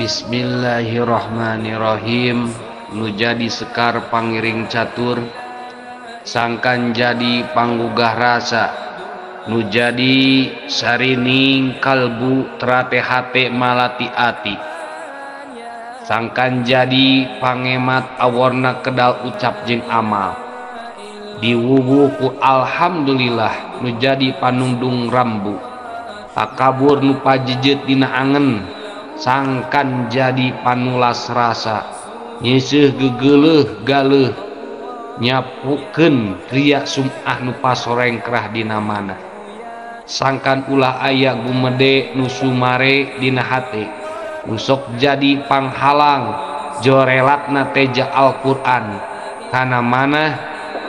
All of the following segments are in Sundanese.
Bismillahirrahmanirrahim. Nu jadi sekar pangiring catur, sangkan jadi panggugah rasa, nu jadi sarining kalbu terate hate malati ati, sangkan jadi pangemat aworna kedal ucap jeung amal, diwuwuh ku alhamdulillah nu jadi panungdung rambu, takabur nu pajejet dina angen, sangkan jadi panulas rasa, nyiseuh gegeleuh galeuh nyapukeun riak sum'ah nu pasorengkrah dina mana, sangkan ulah aya gumede nu sumare dina hate, nu sok jadi panghalang jorelatna teja Al-Qur'an kana manah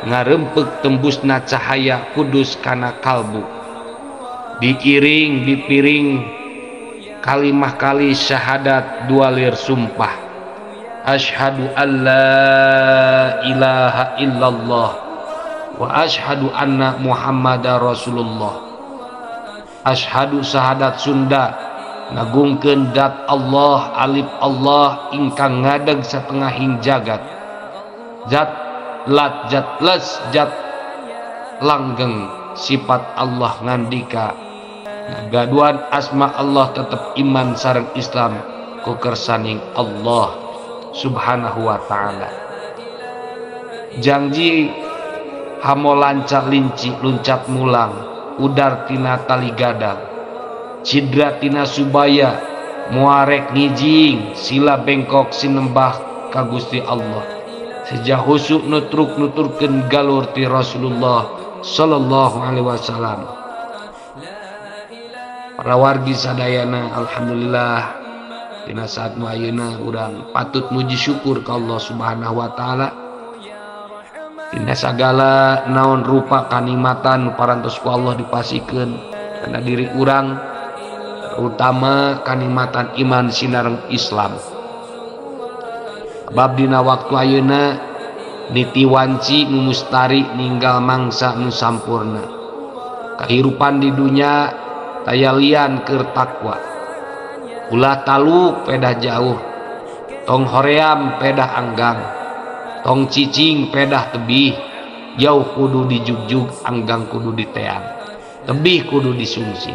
ngarempek tembusna cahaya kudus kana kalbu, diiring dipiring kalimah kali syahadat dua lir sumpah, asyhadu alla ilaha illallah wa asyhadu anna muhammadar rasulullah. Asyhadu syahadat Sunda ngagungkeun dat Allah alif Allah ingkang ngadeg satengahing jagat, zat lat zat les zat langgeng sifat Allah ngandika gaduan asma Allah tetep iman sareng Islam ku kersaning Allah subhanahu wa ta'ala. Janji hamo lancar linci luncat mulang, udar tina tali gadang, cidra tina subaya, muarek ngijing sila bengkok sinembah ka Gusti Allah, sejah husuk nutruk nuturkeun galur ti Rasulullah sallallahu alaihi wasallam. Para wargi sadayana, alhamdulillah dina saat nu ayeuna urang patut muji syukur ka Allah subhanahu wa ta'ala dina sagala naon rupa kanikmatan nu parantos ku Allah dipasikeun kana diri urang, terutama kanikmatan iman sinareng Islam. Bab dina waktu ayeuna niti wanci nu mustari ninggal mangsa nu sampurna, kahirupan di dunya taya lian keur takwa, ulah taluk pedah jauh, tong hoream pedah anggang, tong cicing pedah tebih, jauh kudu dijugjug anggang kudu diteang, tebih kudu disungsi,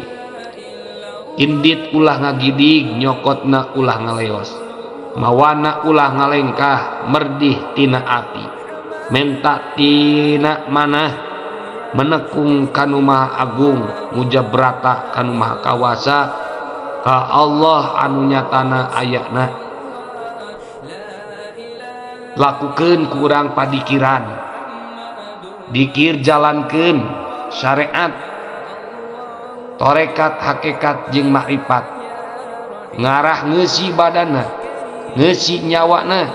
indit ulah ngagidig nyokotna ulah ngaleos, mawana ulah ngalengkah merdih tina api, menta tina manah menekung kanu maha agung mujabrata kanu maha kawasa ka Allah anu nyatana ayana. Lakukeun ku urang padikiran, dikir jalankeun syariat, torekat hakikat jeung makrifat, ngarah ngeusi badana, ngeusi nyawana,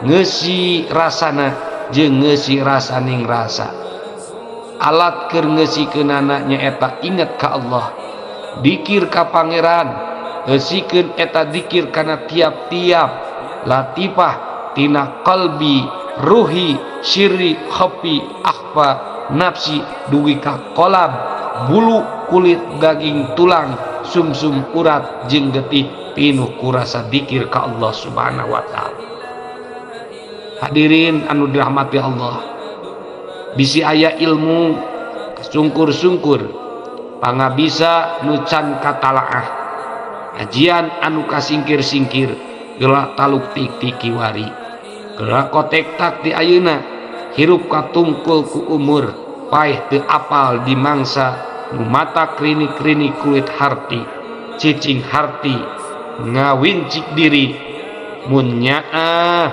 ngeusi rasana jeung ngeusi rasaning rasa. Alat keur ngeusikeunana nyaeta inget ka Allah, dikir ka pangeran, eusikeun eta dikir kana tiap-tiap latifah tina qalbi, ruhi, sirri, khafi, akhfa, nafsi dugi ka kolab, bulu, kulit, daging, tulang, sumsum, urat jeung getih pinuh ku rasa dikir ka Allah subhanahu wa ta'ala. Hadirin anu dirahmati Allah, bisi aya ilmu sungkur-sungkur pangabisa nu can katalaah, ajian anu kasingkir-singkir gerak taluk tik kiwari, gerak kotek tak di ayeuna, hirup katungkul ku umur, paeh teu apal di mangsa nu mata krinik-krinik kulit harti, cicing harti ngawincik diri mun nyaah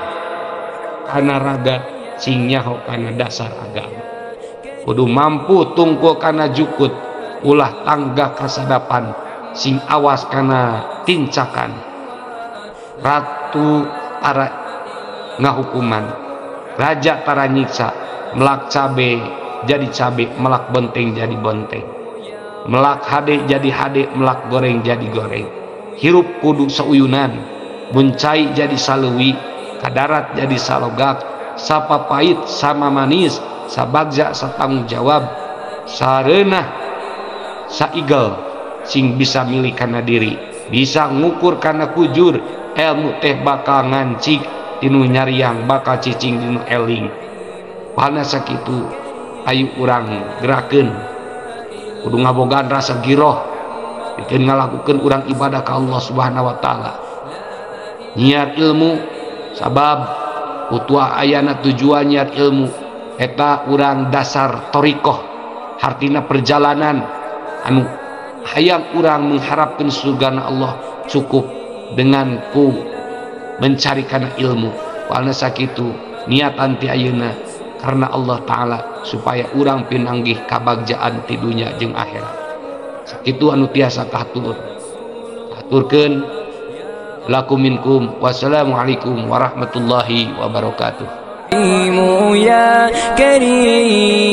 kana raga sing nyaho kana dasar agama, kudu mampu tungkul kana jukut, ulah tangga kasadapan sing awas kana tincakan, ratu tara ngahukuman, raja tara nyiksa, melak cabe jadi cabe, melak benteng jadi benteng, melak hade jadi hade, melak goreng jadi goreng, hirup kudu sauyunan, buncai jadi salewi, kadarat jadi salogak, sapa pahit sama manis, sabagja satanggung jawab, sareunah saigel, sing bisa milik kana diri, bisa ngukur kana kujur. Ilmu teh bakal ngancik tinu nyariang, bakal cicing tinu eling. Pana sakitu ayu urang gerakeun, kudu ngabogaan rasa giroh pikeun ngalakukeun urang ibadah ka Allah Subhanahu wa taala. Nyiar ilmu sabab utua ayana tujuan nyiar ilmu eta urang dasar thariqah, hartina perjalanan anu hayang urang mengharapkeun surgana Allah cukup dengan ku mencari kana ilmu. Walna sakitu niat anti ayeuna karena Allah Ta'ala supaya urang pinanggih kabagjaan ti dunya jeung akhirat. Sakitu anu tiasa kahatur. Haturkeun lakum minkum. Wassalamualaikum warahmatullahi wabarakatuh. Ya karim.